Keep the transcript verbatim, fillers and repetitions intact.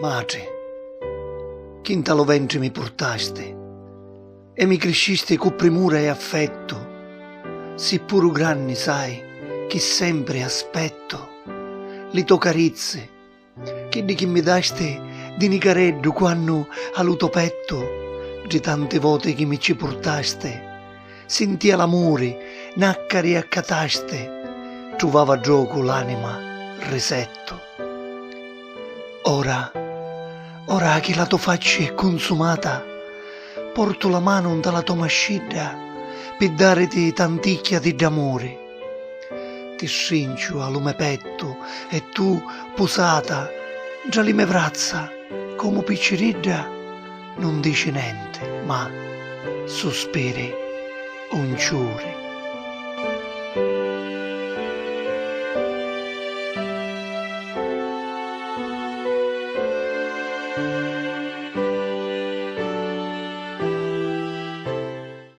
Matri, chi nta lu ventri mi purtasti e mi criscisti cu primura e affettu, si puru granni sai chi sempri aspettu li to carizzi, chiddi chi mi dasti di nicareddu quannu a lu to pettu, di tanti voti chi mi ci purtasti, sintia l'amuri, naccari accatasti, truvava ddocu l'anima risettu. Ora, ora chi la to facci è cunsumata, portu la manu nta la to mascidda pi dariti tanticchia di dd'amuri. Ti strinciu a lu me pettu e tu, pusata ntra li me vrazza, comu picciridda, nun dici nenti, ma suspiri un ciuri.